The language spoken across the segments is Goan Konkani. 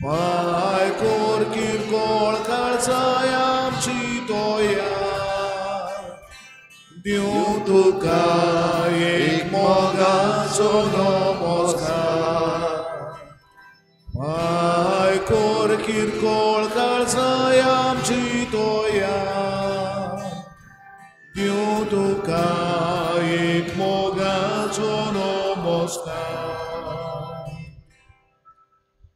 पाय कोर किरकोळ काळजाय आमची तोया दिवं तुका एक मोगाचो नमस्कार. पाय कोर किरकोळ काळजाय आमची तोया दिवं तुका एक मोगाचो नमस्कार.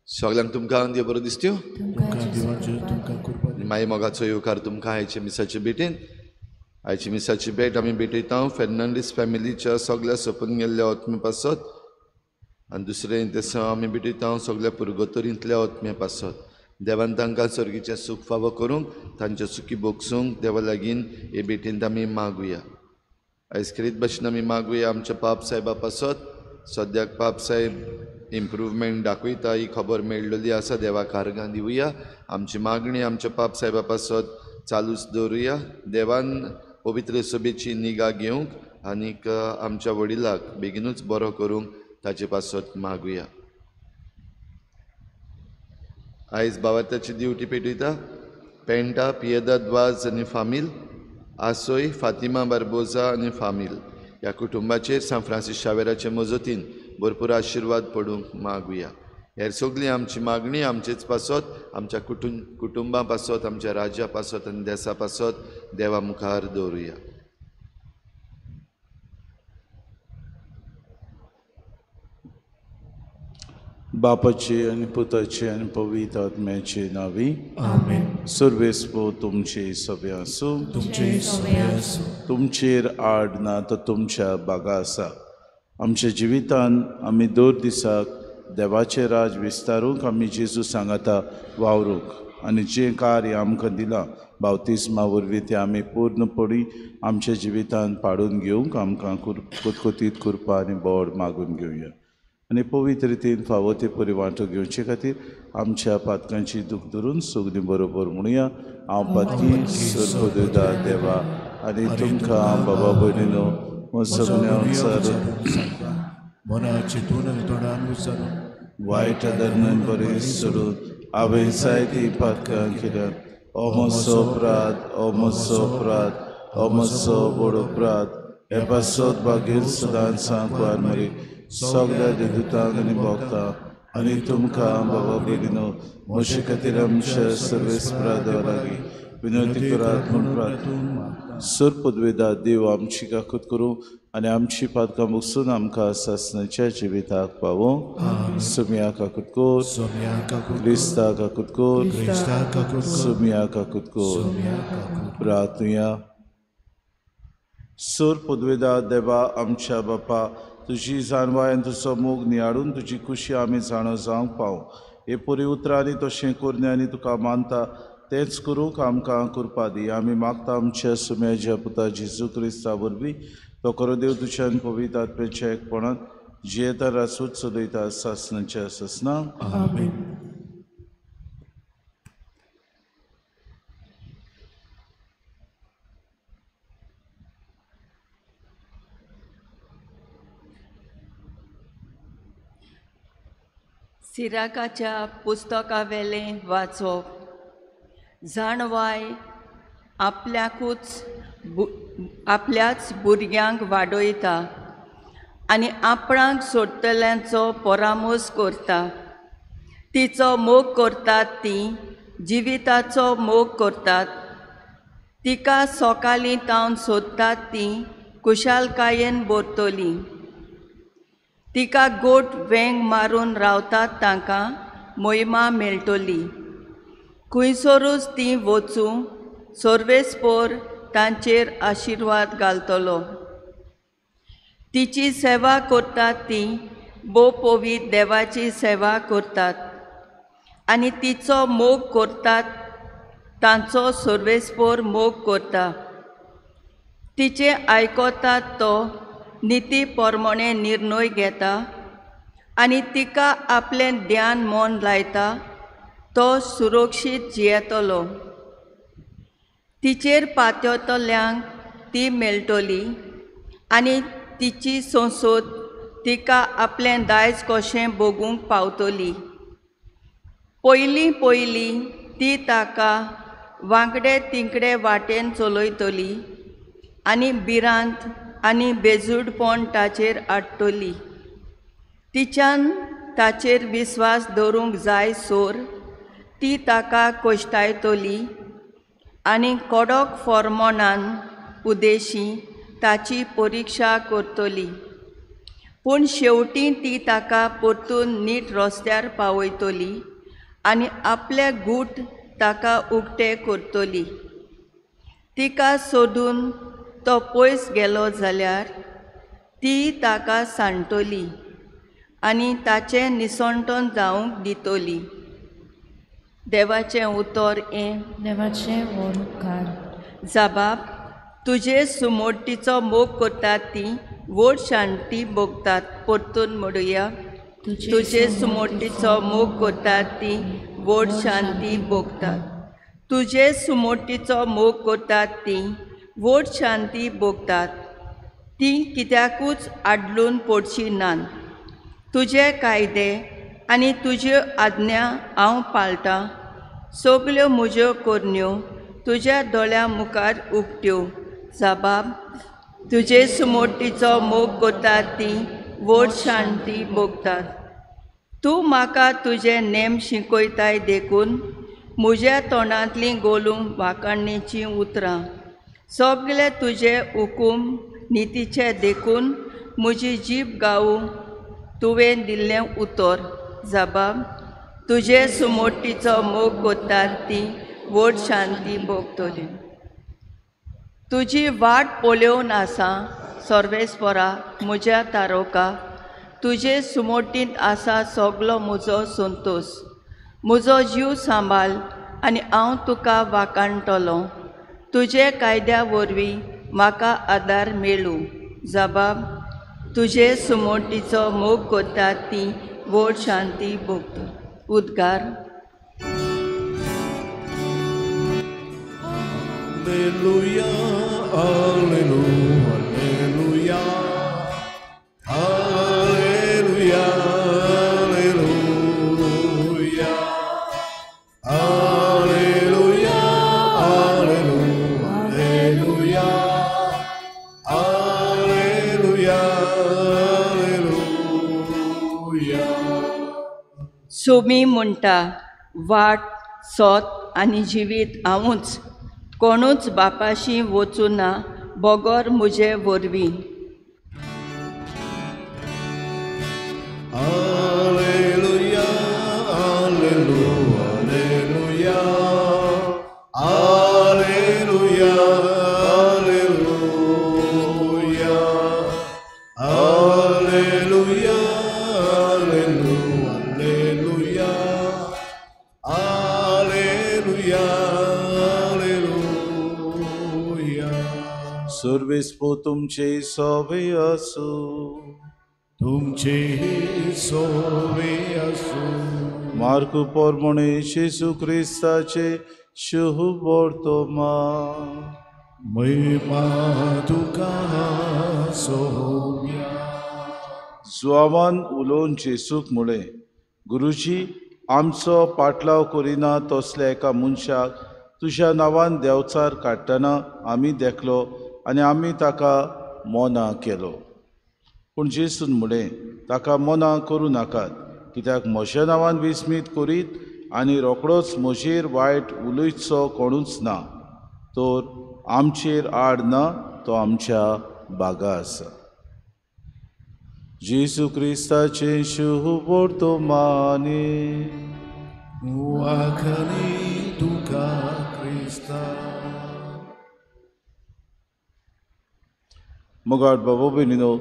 सगळ्यांक तुमकां देव बरो दिसत्यो. तुमकां माई मोगाचो येवकार तुमकां आयच्या मिसाचे भेटेन. आयची मिसाची भेट आमी भेटयता फेर्नांडीस फॅमिलीच्या सगळ्या सोंपून गेल्ल्या आत्मे पासत आनी दुसरें तेसांव आमी भेटयता सगळ्या पुर्गोतरींतल्या आत्मे पासत. देवान तांकां सर्गीचें सूख फावो करूंक तांचे सुखी भोगसूंक देवा लागीं हे भेटींत आमी मागुया. आयज खेरीत भाशेन आमी मागुया आमच्या पाप सायबा पासत. सद्याक पाप साहेब इम्प्रूवमेंट दाखयता ही खबर मेळ्ळली आसा. देवाक आर्गां दिवया. आमची मागणी आमच्या पाप सायबा पासत चालूच दवरुया. देवान पवित्र सभेची निगा घेवंक आनीक आमच्या वडिलाक बेगीनूच बरो करूंक ताचे पासत मागुया. आयज बावात्याची दिवटी पेटयता पेंटा पियेदाद वाज आनी फामील, आसोय फातिमा बार्बोजा आनी फामील ह्या कुटुंबाचेर सांत फ्रांसीस शावेराचे मजतीन भरपूर आशिर्वाद पडूंक मागुया. हेर सगळी आमची मागणी आमचेच पासत, आमच्या कुटुंबा पासत, आमच्या राज्या पासत आनी देसा पासत देवा मुखार दवरुया. बापाचे आनी पुताचे आनी पवित्र आत्म्याचे नांवी आमेन. सर्वेस्पो तुमचे सभे आसूं. तुमचे सभे आसूं. तुमचेर आड ना तर तुमच्या बागा आसा. आमच्या जिवितान आमी दर दिसाक देवाचें राज विस्तारूंक आमी जेजू सांगाता वावरूंक आनी जें कार्य आमकां दिलां बावतिस्मा वरवीं तें आमी पूर्णपणी आमच्या जिवितान पाडून घेवंक आमकां कुतकुतीत कृपा आनी बोड मागून घेवया आनी पवित्र रितीन फावो ते परी वांटो घेवचे खातीर आमच्या पातकांची दूख धरून सगळीं बरोबर म्हणुया. हांव पातकी सर्वदा देवा आनी तुमकां बाबा भयणीनो मना चिंतून आनी तोंडान उच्चारून वायट धर्मान बरें सोडून हांवें जायतीं पातकां केल्यात. ओ म्हजो अपराध, ओ म्हजो अपराध, ओ म्हजो व्हड अपराध. हे पासत भागीर सदांच सांकवार मरी सगळ्या देदुतांक आनी भोगता आनी तुमकां बाबा भयणीनो म्हजे खातीर आमच्या सर्वेस्परा देवा लागीं विनंती करात म्हूण प्रार्थना. सर पदवेदा देव आमची काकूत करूं आनी आमची पातकां बगसून आमकां सासणाच्या जिविताक पावोवं. सुमिया काकूत कोर, क्रिस्ता काकूत कोर, सुमिया काकूत कोर. प्रार्थुया. सर पदवेदा देवा आमच्या बापा, तुजी जाणवाय आनी तुजो मोग नियाळून तुजी खुशी आमी जाणो जावंक पावूं. हे परी उतरांनी तशें करणे आनी तुका मानता तेंच करूंक आमकां कृपा दी. आमी मागता आमच्या सुम्याच्या पुता जेजू क्रिस्ता वरवीं तो खरो देव तुज्यान पवित्र आत्म्याच्या एकपणांत जियेता रासूच चलयता सासणाच्या सासणां. आमेन. सिराकाच्या पुस्तकावेलें वाचप. जाणवाय आपल्याकूच आपल्याच भुरग्यांक वाडयता आनी आपणाक सोडटल्यांचो परामर्श करता. तिचो मोग करतात ती जिविताचो मोग करतात. तिका सकाळीं तावन सोदतात ती खुशालकायेन भरतली. तिका गोट वेंग मारून रावतात तांकां मोहिमा मेळटली. खंयसरूच ती वचूं सर्वेस्पोर तांचेर आशिर्वाद घालतलो. तिची सेवा करतात ती भोव पवित्र देवाची सेवा करतात आनी तिचो मोग करतात तांचो सर्वेस्पोर मोग करता. तिचें आयकतात तो निती प्रमाणे निर्णय घेता आनी तिका आपलें ध्यान मन लायता तो सुरक्षीत जियेतलो. तिचेर पातयतल्यांक ती मेळटली आनी तिची संसद तिका आपलें दायज कशें भोगूंक पावतली. पयलीं पयलीं ती ताका वांकडे तिंकडे वाटेन चलयतली आनी भिरांत आनी बेजूडपण ताचेर हाडटली. तिच्यान ताचेर विस्वास दवरूंक जाय सोर ती ताका कोश्टायतली आनी कडक फॉर्मोनान उदेशी ताची परिक्षा करतली. पूण शेवटी ती ताका परतून नीट रस्त्यार पावयतली आनी आपले गूट ताका उक्ते करतली. तिका सोदून तो पयस गेलो जाल्यार ती ताका सांडटली आनी ताचें निसणटन जावंक दितली. देवाचें उतर हें. देवाचें व्हड उपकार. जाबाब, तुजे सुमोटीचो मोग करतात ती व्हड शांती भोगतात. परतून म्हणुया, तुजे सुमोटीचो मोग करतात ती व्हड शांती भोगतात. तुजे सुमोटीचो मोग करतात ती व्हड शांती भोगतात. ती कित्याकूच आडलून पडची नात. तुजे कायदे आनी तुज्यो आज्ञा हांव पाळटां. सगल्यो म्हज्यो करण्यो तुज्या दोळ्यां मुखार उक्त्यो. जाबाब, तुजे सुमोटीचो मोग करतात ती व्हड शांती भोगतात. तूं म्हाका तुजे नेम शिकयताय देखून म्हज्या तोंडांतलीं गोलूंक वाखाणणेचीं उतरां. सगळे तुजे हुकूम नितीचे देखून म्हजी जीब गावूं तुवें दिल्लें उतर. जाबाब, तुजे सुमोटीचो मोग करतात ती व्हड शांती भोगतली. तुजी वाट पळोवन आसा सर्वेस्परा म्हज्या तारोका. तुजे सुमोटींत आसा सगलो म्हजो संतोश. म्हजो जीव सांबाळ आनी हांव तुका वाखाणटलो. तुजे कायद्या वरवीं म्हाका आदार मेळूं. जाबाब, तुजे सुमोटीचो मोग करतात ती व्हड शांती भोगता. उद्गार. Alleluia, alleluia, alleluia, alleluia, alleluia, alleluia, alleluia, alleluia, alleluia. Somi म्हणटा, वाट सोत आनी जिवीत हांवूच. कोणूच बापाशी वचूं ना बगर म्हजे वरवीं. Alleluia, alleluia, alleluia, alleluia, alleluia, alleluia, alleluia, alleluia, alleluia. सर्वेस्पो तुमचे सोवे आसूं. तुमचे सोवे आसूं. मार्कू पोरमणे जेजू क्रिस्ताचे शुभ वर्तमान. महिमा तुका सोव्या. जुआवान उलोवन जेजूक म्हळें, गुरुजी, आमचो पाटलाव करिना तसल्या एका मनशाक तुज्या नांवान देंवचार काडटना आमी देखलो आनी आमी ताका मोना केलो. पूण जेजून म्हळें, ताका मना करूं नाकात, कित्याक म्हज्या नांवान विस्मीत करीत आनी रोखडोच म्हजेर वायट उलयचो कोणूच ना, तर आमचेर आड ना तो आमच्या बागा आसा. जेजू क्रिस्ताचें शुभ वर्तमानी. वाखाणी तुका क्रिस्ता. मोगाळ बाबा भयणीनो,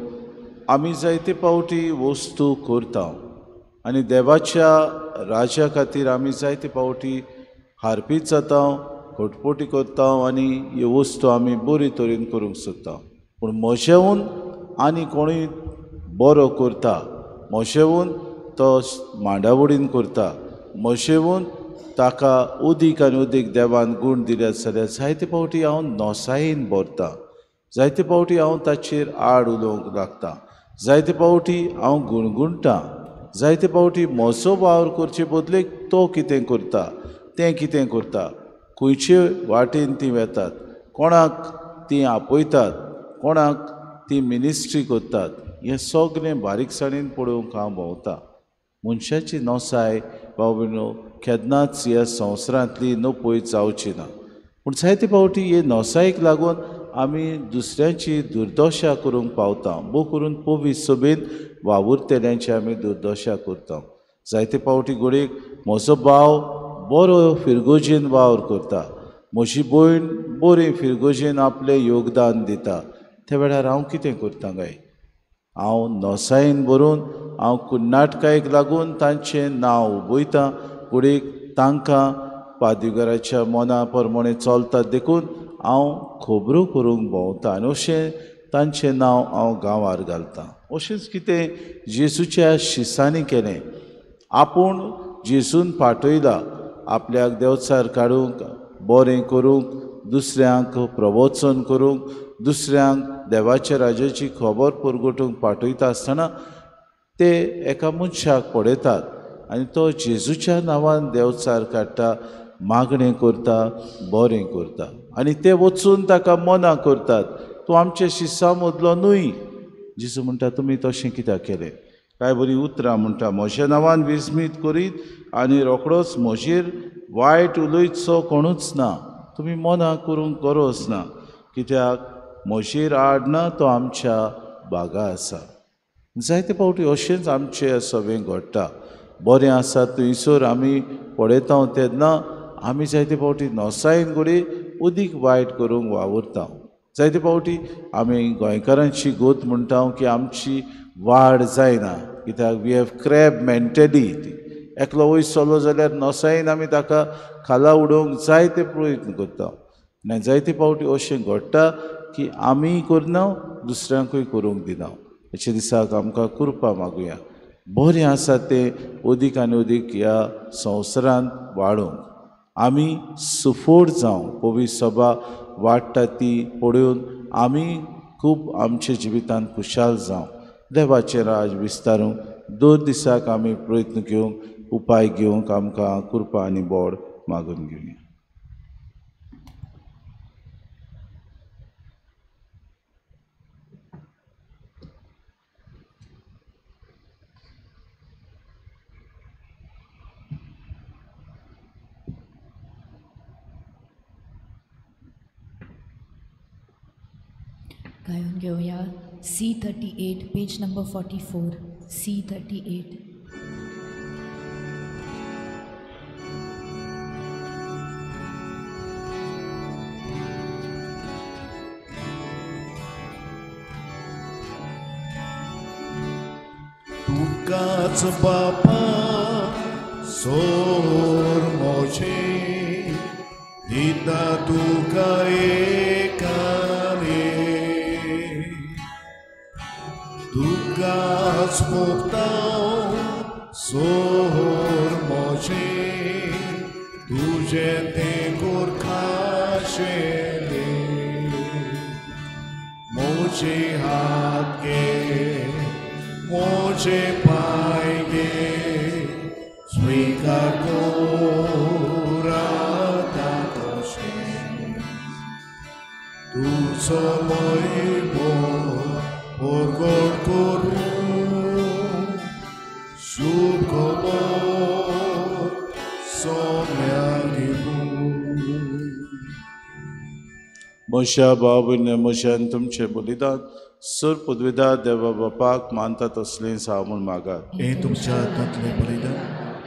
आमी जायते फावटी वस्तू करता आनी देवाच्या राज्या खातीर आमी जायते फावटी हारपीत जाता, खटपटी करता आनी ह्यो वस्तू आमी बरे तरेन करूंक सोदता. पूण म्हजेहून आनी कोणूय बरो करता, म्हजेहून तो मांडावडीन करता, म्हजेहून ताका अदीक आनी अदीक देवान गूण दिल्यात जाल्यार जायते फावटी हांव नोसायेन भरता, जायते फावटी हांव ताचेर आड उलोवंक लागता, जायते फावटी हांव गुणगुणटा. जायते फावटी म्हजो वावर करचे बदलेक तो कितें करता, तें कितें करता, खंयचे वाटेन तीं वेतात, कोणाक तीं आपयतात, कोणाक ती मिनिस्ट्री करतात, हें सगळें बारीकसाणेन पळोवंक हांव भोंवता. मनशाची नोसाय भाव भयणो केन्नाच ह्या संवसारांतली नपय जावची ना. पूण जायते फावटी हे नोसायेक लागून आमी दुसऱ्यांची दुर्दशा करूंक पावता. भोव करून पवित्र सभेन वावुरतल्यांची आमी दुर्दशा करता. जायते फावटी घडयेक म्हजो भाव बरो फिरगोजेन वावर करता, म्हजी भयण बरी फिरगोजेन आपलें योगदान दिता, त्या वेळार हांव कितें करता काय? हांव नोसायेन भरून हांव कुन्नाटकायेक लागून तांचें नांव उबयता. घडयेक तांकां पाद्रीगाराच्या मना प्रमाणें चलतात देखून हांव खबरो करूंक भोंवता आनी अशें तांचें नांव हांव गांवार घालतां. अशेंच कितें जेजूच्या शिसांनी केलें. आपूण जेजून पाठयला आपल्याक देवचार काडूंक, बरें करूंक, दुसऱ्यांक प्रवचन करूंक, दुसऱ्यांक देवाच्या राजाची खबर परगटूंक पाठयता आसतना ते एका मनशाक पळयतात आनी तो जेजूच्या नांवान देवचार काडटा, मागणें करता, बरें करता आनी ते वचून ताका मना करतात, तूं आमच्या शिसां मदलो न्हय. जेजू म्हणटा तुमी तशें कित्याक केलें? काय बरी उतरां म्हणटा, म्हज्या नांवान विस्मीत करीत आनी रोखडोच म्हजेर वायट उलयतसो कोणूच ना. तुमी मना करूंक गरज ना, कित्याक म्हजेर आड ना, तो आमच्या बागा आसा. जायते फावटी अशेंच आमचें सगळें घडटा. बरें आसा थंयसर आमी पळयता तेन्ना आमी जायते फावटी नोसायेन घडये अदीक वायट करूंक वावुरता. जायते फावटी आमी गोंयकारांची गोत म्हणटा की आमची वाड जायना, कित्याक we have crab mentality. एकलो वयर चलो जाल्यार नोसायेन आमी ताका खाला उडोवंक जायते प्रयत्न करता. आनी जायते फावटी अशें घडटा की आमी करना, दुसऱ्यांकूय करूंक दिना. अशे दिसाक आमकां कृपा मागुया, बरें आसा तें अदीक आनी अदीक ह्या संवसारांत वाडोवंक आमी सुफोर जावं. पवित्र सभा वाडटा ती पळोवन आमी खूब आमच्या जिवितांत खुशाल जावं. देवाचें राज विस्तारूंक दर दिसाक आमी प्रयत्न घेवंक, उपाय घेवंक आमकां कृपा आनी बोड मागून घेवया. गायन घेवया C38 page number 44 C38. तुकाच बापा सोर मोजे दिता तुका एकाने, तुकाच मोगताव सोर मोजे तुजें तें गोरखाशेलें. मोजे हात गे मोजे पांय गे स्वीकार कोराता तशें, तुजो मोयबो परगट करूं शुभ खबर सोम्या दिवूं. म्हज्या भाव भयणी म्हज्यान तुमचें बलिदान सर पदवेदार देवा बापाक मानता तसलें साव म्हूण मागात. हें तुमच्या हातांतलें बलिदान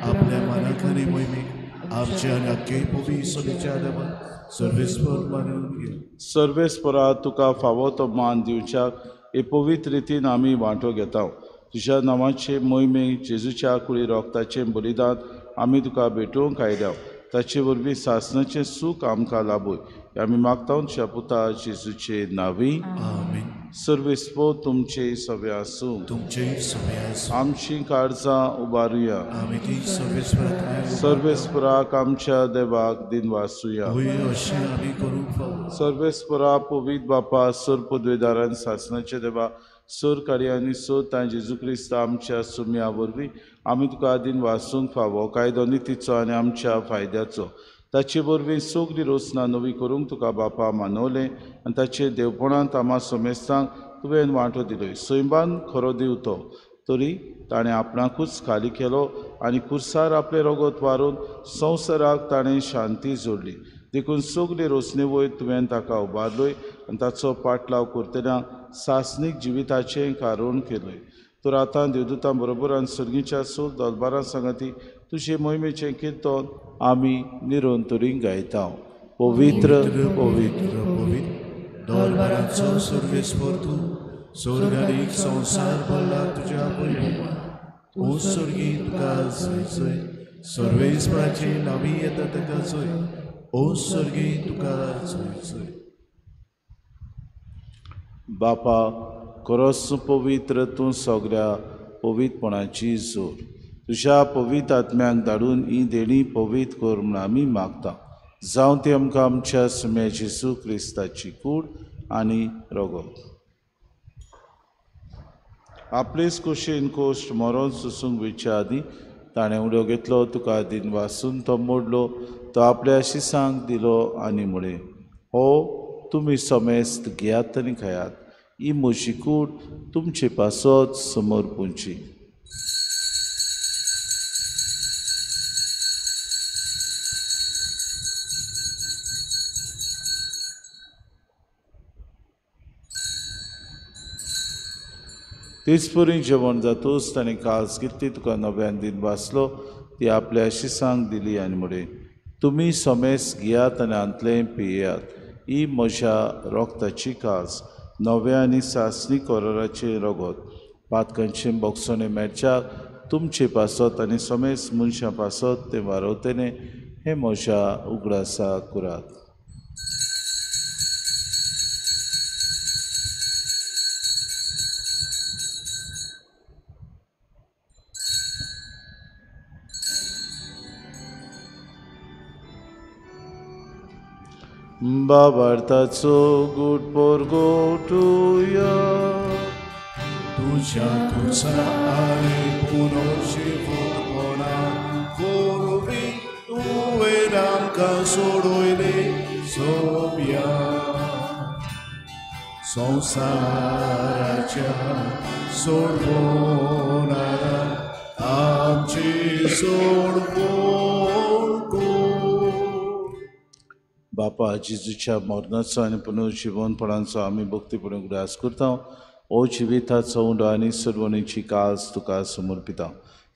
आपल्या मनाक आनी मोहिमेक आमच्या आनी आख्खे पवित्र सभेच्या देवा सर्वेस्पर मानून घे. सर्वेस्परा तुका फावो तो मान दिवच्याक हे पवित्र रितीन आमी वांटो घेता. तुज्या नांवाचे मोहिमेक जेजूच्या कुळी रोगताचें बलिदान आमी तुका भेटोवंक आयल्या. ताचे वरवीं सासणाचें सूख आमकां लाभूय आमी मागता तुज्या पुता जेजूचे नांवी. आमेन. सर्वेस्पर तुमचे सगळे आसूं. तुमचे सगळे आसूं. आमची काळजां उबारुया. आमी ती सर्वेस्पराक सर्वेस्पराक आमच्या देवाक दिनवासुया. अशें आमी करूंक फावो. सर्वेस्परा पवित्र बापा सर पदवेदारान सासणाचे देवा सर कार्यांनी सर तां जेजू क्रिस्त आमच्या सुम्या वरवीं आमी तुका आदीन वासूंक फावो कायदो नितीचो आनी आमच्या फायद्याचो. ताचे वरवीं सगळी रचना नवी करूंक तुका बापा मानवलें आनी ताचे देवपणांत आमा समेस्तांक तुवें वांटो दिलोय. सैमान खरो देव तो तरी ताणें आपणाकूच खाली केलो आनी कुर्सार आपलें रगत वारून संवसाराक ताणें शांती जोडली. देखून सगळे रचने वयर तुवें ताका उबारलोय आनी ताचो पाटलाव करतना सासणीक जिविताचें कारण केलोय. तर आतां देवदूतां बरोबर आनी सर्गीच्या सोल दलबारां सांगाती तुजे मोहिमेचें किर्तन आमी निरंतरी गायता. पवित्र पवित्र पवित्र दरबाराचो सर्वेस्पर तूं स्वर्गारीक संवसार भरला तुज्या वैभवान. ओ स्वर्गी तुका जय जय, सर्वेस्पराचे नांवी येता ताका जय. ओ स्वर्गी तुका जय जय. बापा खरोच पवित्र तूं सगळ्या पवित्रपणाची जोर. तुज्या पवित्र आत्म्यांक धाडून ही देणी पवित्र कर म्हूण आमी मागता. जावं ती आमकां आमच्या सुम्या जेजू क्रिस्ताची कूड आनी रगत. आपलेच कुशीन कोश्ट मरोन सोसूंक वयच्या आदीं ताणें उडो घेतलो, तुका दिन वासून तो मोडलो, तो आपल्या शिसांक दिलो आनी म्हळें, हो तुमी समेस्त घेयात आनी खायात, ही म्हजी कूड तुमचे पासत समर्पूंची. तेच परी जेवण जातूच ताणें कास घेतली, तुका नव्यान दिन वाचलो, ती आपल्या शिसांक दिली आनी म्हळें, तुमी समेस्त घेयात आनी हांतलें पियेयात, ही म्हज्या रोगताची कास, नव्या आनी सासणी कराराचें रगत, पातकांचें बोगसणें मेळच्याक तुमचे पासत आनी समेस्त मनशां पासत तें वारवतलें, हें म्हज्या उगडासा करात. बाबार्थाचो गुड पोरगोटुया तुझ्या तुझा आनी पुनर्जिवंतपणा वरवीं तुवें आमकां सोडयलें सोम्या. संवसाराच्या सोडवणारा आमची सोडवण कर. बापा जेजूच्या मरणाचो आनी पुनर्जिवनपणाचो आमी भक्तीपणे उगडास करता. ओ जिविताचो उंडो आनी सोडवणेची कास तुका समर्पिता.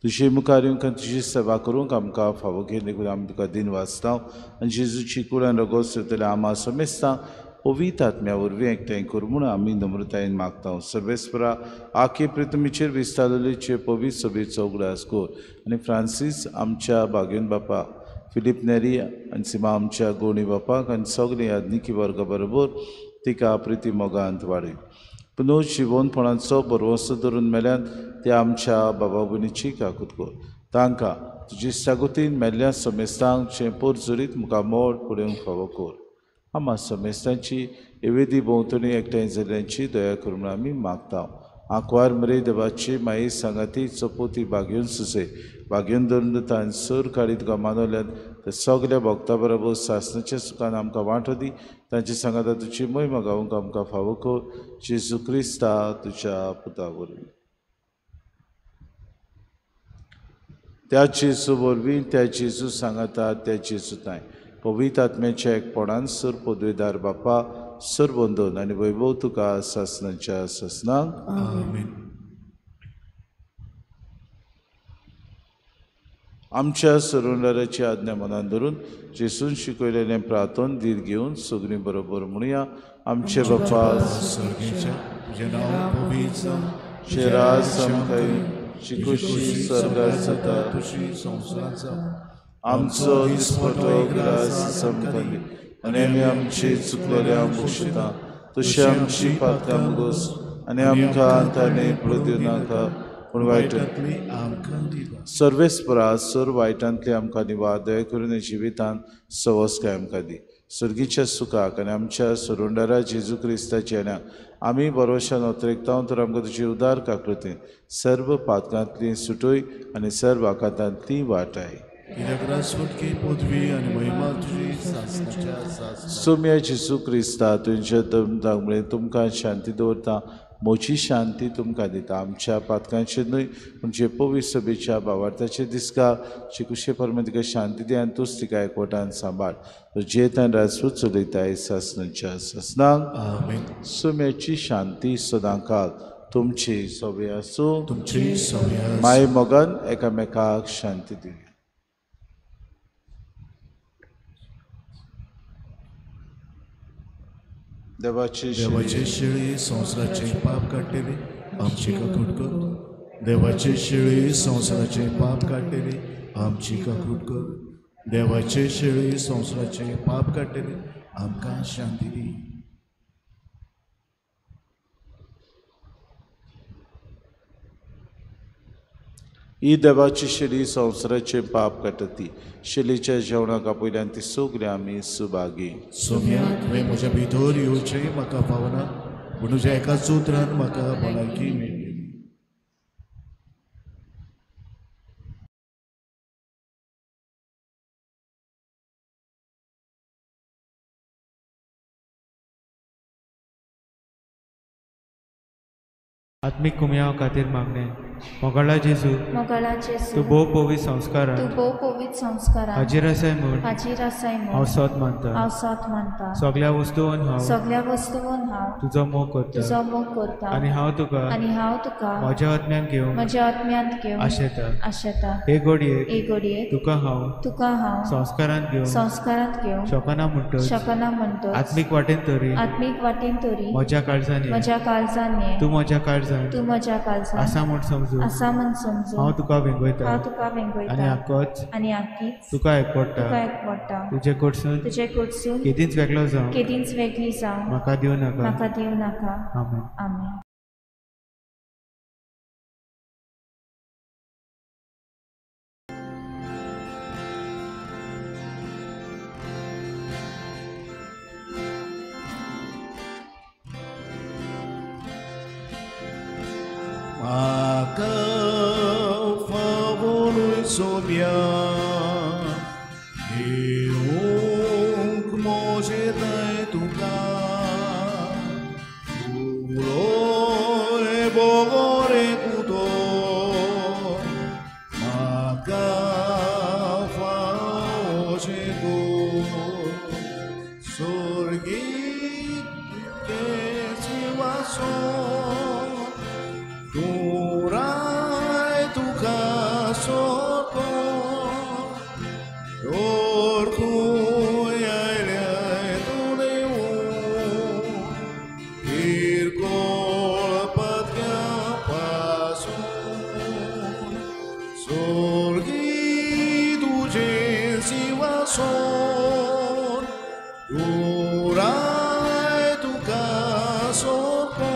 तुजे मुखार येवंक आनी तुजी सेवा करूंक आमकां फावो केली देखून आमी तुका दिन वाचता आनी जेजूची कूड आनी रगत सोदतले आमा समेस्तां पवित्र आत्म्या वरवीं एकठांय कर म्हूण आमी नम्रतायेन मागता. सर्वेस्परा आखे पृथ्वीचेर विस्तारलेचे पवित्र सभेचो उगडास कर आनी फ्रांसीस आमच्या बागेन बापा, फिलीप नेरी आनी सीमा आमच्या गोणी बापाक आनी सगळे याज्ञिकी वर्गा बरोबर तिका प्रिती मोगांत वाडय. पुनर्जिवनपणाचो भरवंसो धरून मेल्यान ते आमच्या बाबा भयणीची काकूत कर. तांकां तुजी सागोतीन मेल्ल्या समेस्तांचें पोरजोरीत मुखार मोड पळोवंक फावो कर. आमा समेस्तांची एवेदी भोंवतणी एकठांय जाल्ल्यांची दया कर म्हूण आमी मागता. आंकवार मरे देवाची माई सांगाती चपोती बागेवन सुसे बागेवन धरून दिता आनी सर काडी तुका मानवल्यान ते सगल्या भक्ता बरोबर सासणाच्या सुखान आमकां वांटो दी. तांचे सांगाता तुजी मोहिमा गावंक आमकां फावो कर. जेजू क्रिस्ता तुज्या पुता वरवीं. त्या जेजू वरवीं, त्या जेजू सांगाता, त्या जेजू तांय पवित्र आत्म्याच्या एकपणान सर पदवेदार बापा सरबंदन आनी वैभव तुका सासणाच्या सासणाक. आमेन. आमच्या सरुंडाराची आज्ञा मनान धरून जेसून शिकयलेलें प्रार्थन धीर घेवन सगळीं बरोबर म्हणुया. आमचे बापा स्वर्गीच्या, तुजें नांव पवित्र जावं, तुजें राज आमकां येवं, तुजी खुशी स्वर्गात जाता तशी संवसारांत जावं. आमचो दिसपटो ग्रास आमकां दी आनी आमी आमची चुकलेल्या बक्षिता तशी आमची पातकां मुगोस आनी आमकां ताणें पळोवं नाका पूण वायटांतली आमकां दिवा. सर्वेस्परा सर वायटांतली आमकां निवार, दया करून जिवितांत सवसकाय आमकां दी. सर्गीच्या सुखाक आनी आमच्या सोरुंडारा जेजू क्रिस्ताच्या येण्याक आमी बरोवशान अतरेकता तर आमकां तुजी उदार काकृती सर्व पातकांतली सुटोय आनी सर्व आकांतांतली वाटाय. सोम्या जेजू क्रिस्ता तुमच्या दमदांमुळे तुमकां शांती दवरता, म्हजी शांती तुमकां दिता. आमच्या पातकांचेर न्हय पूण जे पवित्र सभेच्या भावार्थाचेर दिसका चिकुशे परमे तिका शांती दी आनी तूच तिका एकवटान सांबाळ. जेतान राजपूत चलयताय सासनाच्या सासनाक. सोम्याची शांती सदांकाल तुमची सवे आसूं. तुमची सवे. माय मोगान एकामेकाक शांती दिवया. देवाची शिळी संवसाराचे पाप काडटली आमची काकूट कर. देवाची शिळी संवसाराचे पाप काडटली आमची काकूट कर. देवाची शिळी संवसाराचे पाप काडटली आमकां शांती दी. ही देवाची शिळी संवसाराचे पाप काडटा ती शिलीच्या जेवणाक आपयल्यान ती सगळीं आमी सुभागी. सोम्या तुवें म्हज्या भितर येवचें म्हाका पावना, पूण तुज्या एकाच उतरान म्हाका भलायकी मेळटली. आत्मीक कुमयाव खातीर मागणें. मोगाळा जेजू, तूं भोव पवित्र संस्कारान हाजीर आसाय म्हूण हांव सत मानता. सगळ्या वस्तून हांव तुजो मोग करता आनी हांव तुका म्हज्या आत्म्यान घेवन आशेता. हे घडयेक तुका हांव संस्कारांत घेवन शकना म्हणटच आत्मीक वाटेन तरी म्हज्या काळजान ये, तूं म्हज्या काळजान आसा म्हूण समजू हांव तुका वेंगयता आनी आकीच तुका एकवटा. तुजे कडसून केदींच वेगळो जावं म्हाका दिवं नाका. आमेन. म्हाका फावोनूय सोम्या घेवंक म्हजें थंय तुका उलोय बोगोरे कुतो म्हाका फावोशें गो सोर्गीत सिंवासो तुराय तुका सोरको ओरकूय आयल्याय तूं देवूं किरकोळ पत्या पासून सोर्गी तुजें सिंवासन तुराय तुका सोरको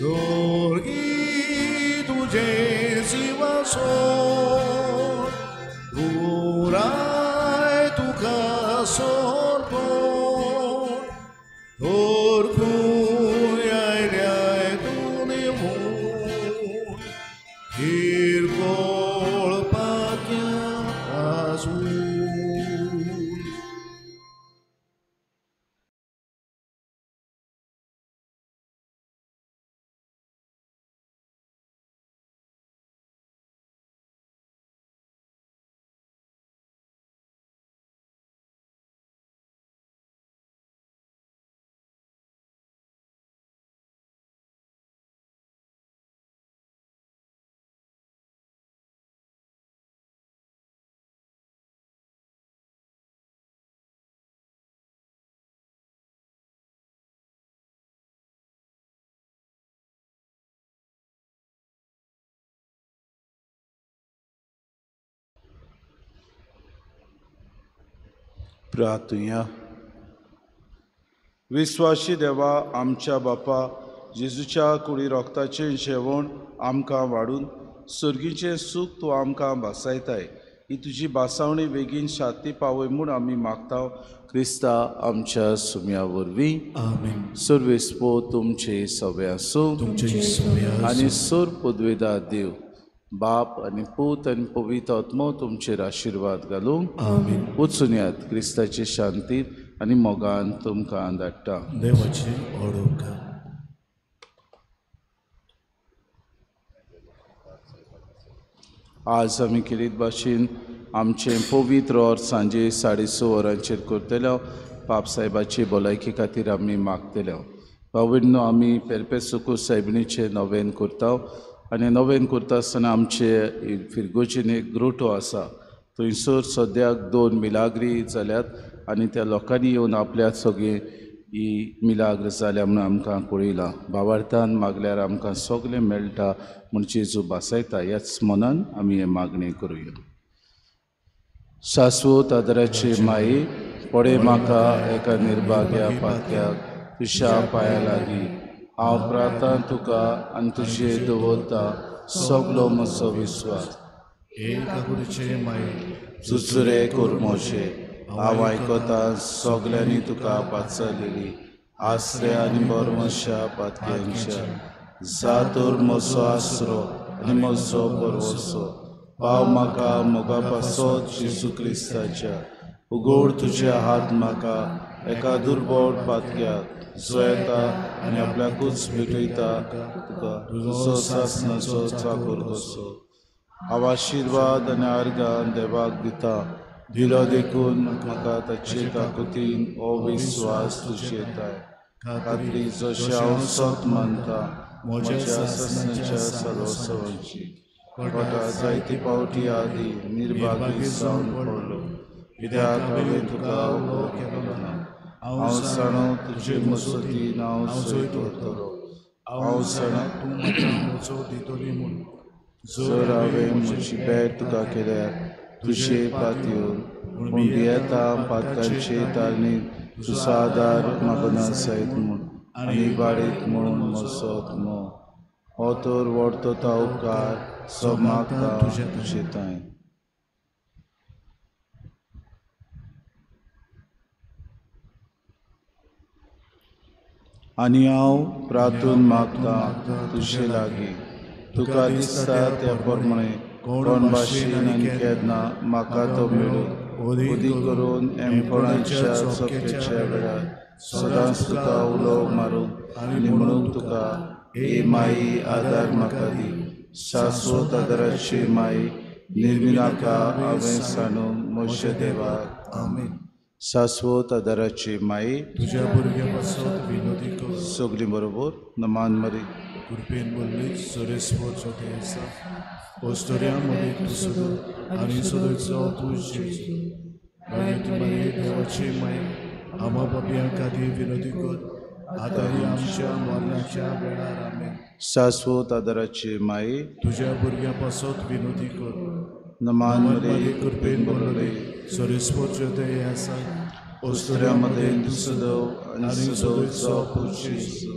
सोर्गी तुजें सिंवासन पुराय तुका सोरपण ओरकूय आयल्याय तूं देवूं किरकोळ पाक्या पासून. प्रार्थुया. विश्वासी देवा, आमच्या बापा जेजूच्या कुडी रोगताचें जेवण आमकां वाडून सर्गीचें सूख तूं आमकां भासायताय. ही तुजी भासावणी बेगीन शांती पावय म्हूण आमी मागता क्रिस्ता आमच्या सुम्या वरवीं. आमेन. सर्वेस्पो तुमचे सवे आसूं आनी सोर पदवेदा देव बाप आनी पूत आनी पवित्र आत्मो तुमचेर आशिर्वाद घालूं. आमेन. वचून यात क्रिस्ताचे शांतीत आनी मोगान तुमकां धाडटा. देवाची ओडोवका. आज आमी केलीत भाशेन आमचें पवित्र or सांजे 6:30 वरांचेर करतले. पाप साहेबाची भलायकी खातीर आमी मागतले. भावंडो, आमी पेरपेसुकू सायबिणीचें नवेन करता आनी नवेन करता आसतना आमचे फिरगोजीन एक ग्रोटो आसा, थंयसर सद्याक 2 मिलाग्री जाल्यात आनी त्या लोकांनी येवन आपल्या सगळीं ही मिलाग्र जाल्या म्हणून आमकां कळयलां. भावार्थान मागल्यार आमकां सगळें मेळटा म्हूण जेजू भासायता. ह्याच मनान आमी हें मागणें करुया. शाश्वत आदराची माई, पडे म्हाका एका निर्भाग्या पात्याक तुज्या पांया लागीं. हांव प्रार्थना तुका आनी तुजेर दवरता सगलो म्हजो विस्वास. चुचुरे कर म्हजे, हांव आयकता सगल्यांनी तुका पाचारलेली आसरे आनी बरमशा पातक्यांच्या. जा तर म्हजो आसरो आनी म्हजो बरवसो, पाव म्हाका मोगा पासत जेजू क्रिस्ताच्या. उगोड तुजे हात म्हाका एका दुर्बळ पातक्याक जो येता आनी आपल्याकूच भेटयता तुका तुजो सासणाचो चाकर कसो. हांव आशिर्वाद आनी आर्गां देवाक दिता दिलो देखून म्हाका ताचे ताकदीन हो विस्वास तुजेर येताय. खात्री जशें हांव सत मानता म्हज्या सासणाच्या सालोत्सवाची. कोटा जायते पावटी आदी निर्भागी जावन पडलो, कित्याक हांवें तुका उलो केलो ना. हांव जाणो तुजे मजतीन हांव जैत व्हरतलो. हांव जाणा तूं म्हाका मोचो दितली म्हूण. जर हांवें म्हजी भेट तुका केल्यार तुजे पातयेवन, पूण भियेता पातकांचे तारणीक तुजो आदार म्हाका ना जायत म्हूण आनी वाडीत म्हूण म्हजो आत्मो. हो तर व्हडतो तो उपकार सो मागता तुजे तांय. आनी हांव प्रार्थून मागता तुजे लागीं, तुका दिसता त्या प्रमाणे कोण भाशेन आनी केन्ना म्हाका तो मेळूं. उदी करून एमपणाच्या चोखेच्या वेळार सदांच तुका उलो मारूंक आनी म्हणूंक तुका, ए माई आदार म्हाका दी. शाश्वत आदाराची माई, निर्मिनाका हांवें सांडूंक म्हज्या देवाक. आमेन. शाश्वत आदाराची माई, तुज्या भुरग्यां पासत विनोदी कर. सगळीं बरोबर नमान मरी. कृपेन बोल्ली सोरेस्पोर जोते आसा ओस्तोऱ्या मदीं तूं सदो आनी सदोयचो तूं जेजू. मागीर मरे देवाची माई, आमा बाबयां खातीर विनोदी कर आतां आमच्या मरणाच्या वेळार. आमेन. शाश्वत आदाराची माई, तुज्या भुरग्यां पासत विनोदी कर. नमान मरे. कृपेन बोल्ली सोरेस्पोर जोते आसा ओस्तोऱ्या मदीं तूं सदो आनी सदोयचो तूं जेजू.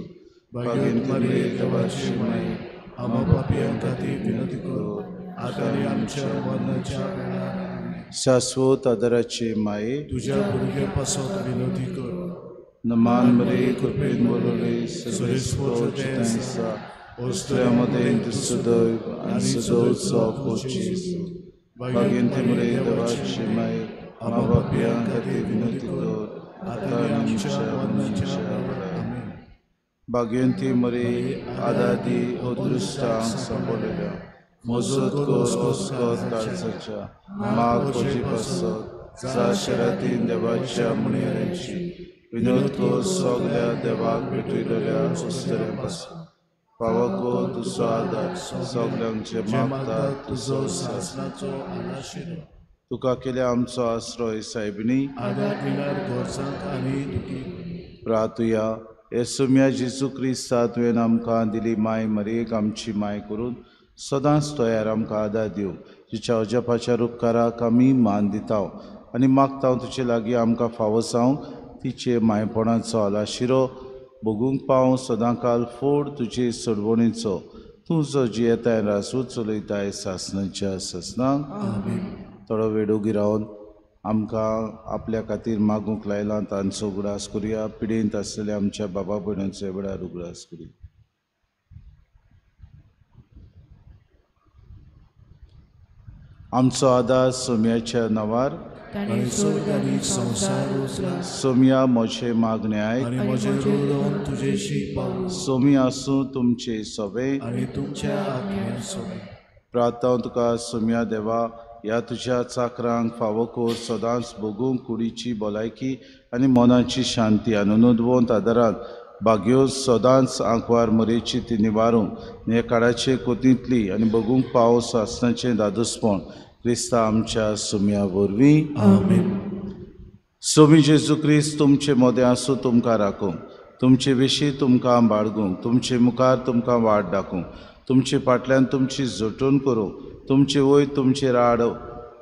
भाग्यवंती मरिये देवाची माई, आमा पापयां खातीर विनंती कर आतां आनी आमच्या मरणाच्या वेळार. आमेन. शाश्वत आदाराची माई, तुज्या भुरग्यां पासत विनंती कर. नमान मरे. कृपेन बोलवले सोरेस्पोर आसा ओस्तोऱ्या मदीं तूं सदैव आनी सदोयचो तूं जेजू. भाग्यवंती मरिये देवाची माई, आमा पापयां खातीर विनंती कर आतां आनी आमच्या मरणाच्या वेळार. आमेन. भाग्यवंती मरिये आदादी अदृश्टांक सांपडलेल्या, मजत कर अस्कत काळजाच्या माग म्हजे पासत जा शरातीन देवाच्या म्हणयाऱ्यांची विनोद कर सगल्या देवाक भेटयलेल्या ओस्तऱ्यां पासून. फावो कर तुजो आदार सगल्यांक जे मागता तुजो सासणाचो आलाशिरो. तुका केल्या आमचो आश्रय सायबिणी. आदार दिणार गरजांक आनी दुखी. प्रार्थुया. येसुम्या जेजू क्रिस्ता, तुवें आमकां दिली माय मरियेक आमची माय करून सदांच तयार आमकां आदार दिवं, तिच्या अजापाच्या उपकाराक आमी मान दिता. आनी मागता हांव तुजे लागीं आमकां फावो जावंक तिचे मायपणाचो आलाशिरो भोगूंक पावूं सदांकाल फोड तुजे सोडवणीचो. तूं जो जियेताय राजू चलयताय सासणाच्या सासणाक. थोडो वेळ ओगी रावन आमकां आपल्या खातीर मागूंक लायलां तांचो उगडास करुया. पिडेंत आसलेल्या आमच्या बाबा भयणांचो वेळार उगडास करुया. आमचो आदार सोम्याच्या नांवार. सोम्या म्हजें मागणें आयक. सोमी आसूं तुमचे सोबे. प्रार्थना तुका सोम्या देवा, ह्या तुज्या चाकरांक फावो कर सदांच भोगूंक कुडीची भलायकी आनी मनाची शांती आनी नोंदवंत आदारान भाग्यो सदांच आंकवार मरेची ती निवारूंक ह्या काळाचे कोतींतली आनी भोगूंक पावस आसनाचें दादोसपण क्रिस्ता आमच्या सोम्या वरवीं. सोमी जेजू क्रिस्त तुमचे मदें आसूं, तुमकां राखूंक, तुमचे विशीं तुमकां बाळगूंक, तुमचे मुखार तुमकां वाट दाखोवंक, तुमचे फाटल्यान तुमची जटून करूंक, तुमचे वयर तुमचेर आड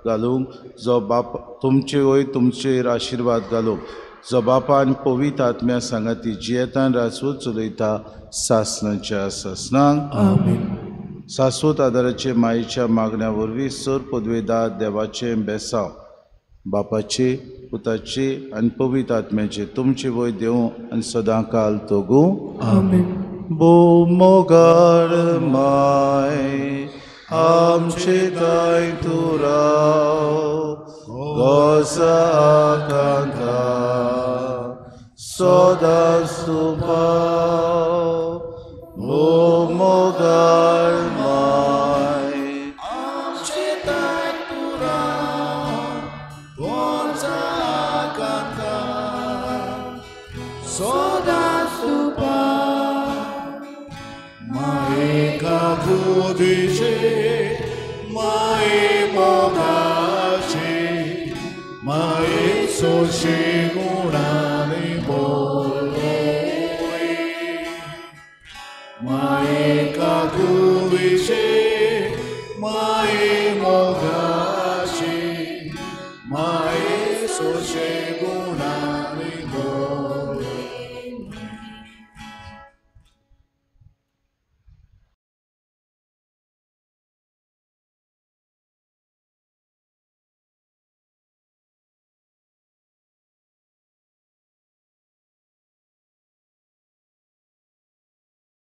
घालूंक, जो बाप तुमचे वयर तुमचेर आशिर्वाद घालूंक, जो बापान पवित्र आत्म्या सांगाती जियेतान राजवट चलयता सासणाच्या सासणाक. सासवत आदाराचे मायेच्या मागण्या वरवीं सर पदवेदार देवाचें बेसांव बापाचे पुताचे आनी पवित्र आत्म्याचे तुमचे वयर देवूं आनी सदांकाल तोगूं. भोव मोगाळ माय आमचे ताय तूं राव गोसा आकांता सदांच तूं पाव. भोव मोगाळ माय आमचे ताय तूं राव गोसा आकांता सदांच तूं पाव. माये काकुदिशे माये मोगाचे माये सोशे गुणाने बोलोय. माये काकुदिशे माये